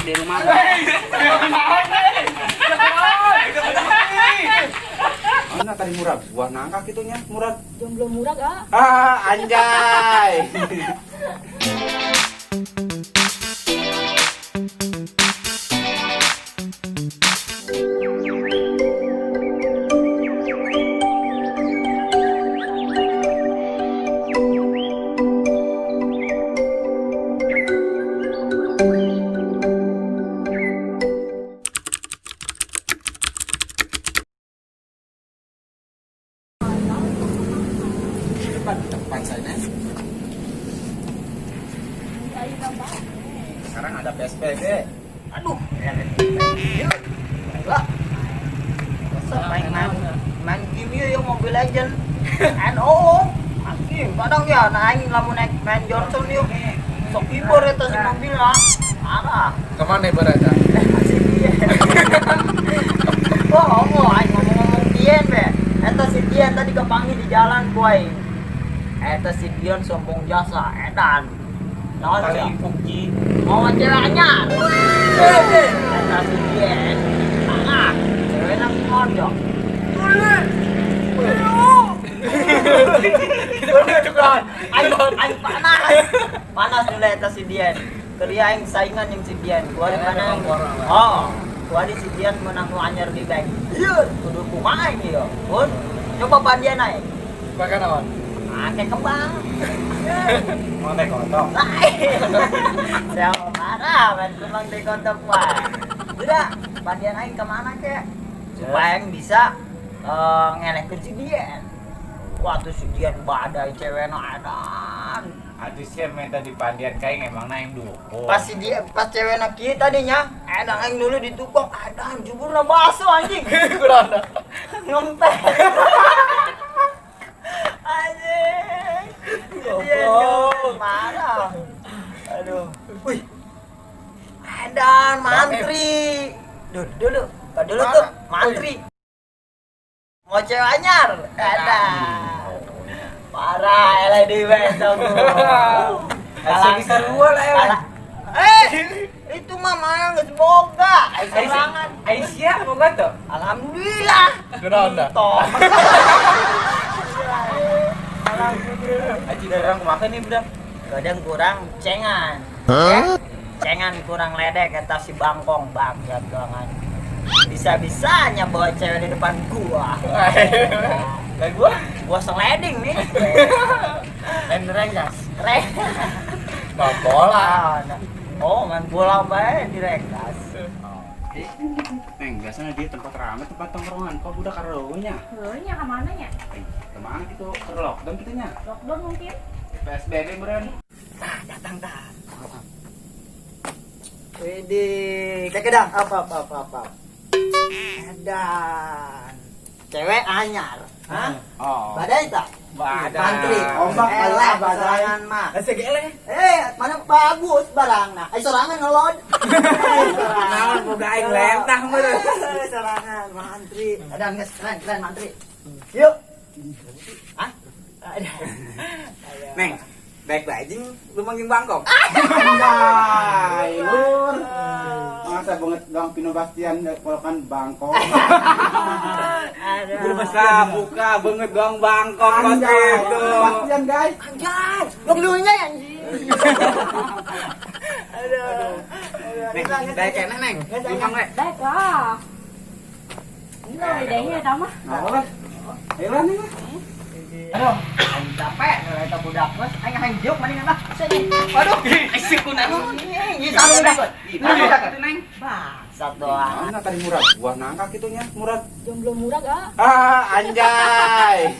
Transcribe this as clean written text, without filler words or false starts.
Di rumah. Mana tadi murag? Buah nangka gitu nya, murag. Jomblo murag ah. Ah, anjay. Depan depan sana. Sekarang ada PSBB. Aduh, lah. Main main main game yuk yang Mobile Legend. NO. Anjing, kadang ya nah aing lamun naik main Johnson yuk. Sok hibur eta si mobil lah. Parah. Kemana berada? Masih dia. Wah, ngomong aing ngomong-ngomong Dian be. Eta si Dian tadi kepanggil di jalan ku aing. Eta si Dian sombong jasa, edan. Naon Kali sih? Fuji. Mau cewek anyar. Eta si Dian. Ah, cewek nang ngondok. Aing aing panas. Panas dulu eta si Dian. Kerja aing saingan yang si Dian. Gua di mana? Oh, gua di si Dian menang nu anyar di bank. Iya, kudu kumaha aing ieu. Pun coba pandian aing. Makan apa? Pakai kembang. Mau teh kontong. Lain. Saya mau marah, main kembang di kontok wah. Udah, pandian aing kemana kek? Supaya aing bisa ngelehkeun si Dian. Wah tuh si Dian badai cewek no edan. Aduh sih minta di pandian kayak emang naik dukung. Pas si dia, pas cewek na kieu tadinya, edan aing dulu ditukok, edan juburna baso anjing. Kurang. Ngempet. Anjing. Si Dian ngempet, marah. Aduh. Wih. Edan mantri. Dulu dulu, dulu tuh mantri. Mau cewek anyar, edan. Parah, eleh di besok. Asal bisa luar lah ya. Eh, itu mah mana geus boga. Ai sorangan. Aisyah mau gak tuh? Alhamdulillah. Kurang dah. Toh. Alhamdulillah. Aji dari orang kemakan nih udah. Kadang kurang cengan. Cengan kurang ledek eta si bangkong bangsat doangan. Bisa-bisanya bawa cewek di depan gua. Lah gua Gua sliding nih. main renggas. Reng. Main bola. Oh, main bola bae di renggas. Neng, biasanya di tempat ramai, tempat tongkrongan, kok budak karunya? Heuh nya ka mana nya? Kemana gitu? Ke lockdown gitu nya? Lockdown mungkin. PSBB beren. Nah, datang dah. Widih, kayak apa apa apa apa. Edan. Cewek anyar. Hah? Oh. Badai tak? Badai. Mantri. Ombak Eleh, badai. sorangan mah. Asik eleh. Eh, mana bagus barang nah. Eh, sorangan ngelod. Naon boga aing lentah meureun. Eh, sorangan mantri. Edan geus keren keren mantri. Yuk. Hah? Ada. Neng, baik baik jeung lu manggil Bangkok. Anjay, lur. Masa banget dong Pino Bastian kan Bangkok. Aduh. Buka, buka banget dong Bangkok kos gitu. Bastian guys. Anjay, dong anjing. Aduh. Neng, daek kene neng. Lumang rek. Baik lah. Ini lidahnya eta mah. Nah, lah. Ayo lah neng. Aduh, aing capek kalau eta budak geus aing hayang jiuk mendingan lah. Waduh, Asik kunaon. ini sarung dah. Itu neng. Bangsat doang. Mana tadi murag? Buah nangka gitu nya, murag. Jomblo murag ah. Ah, anjay.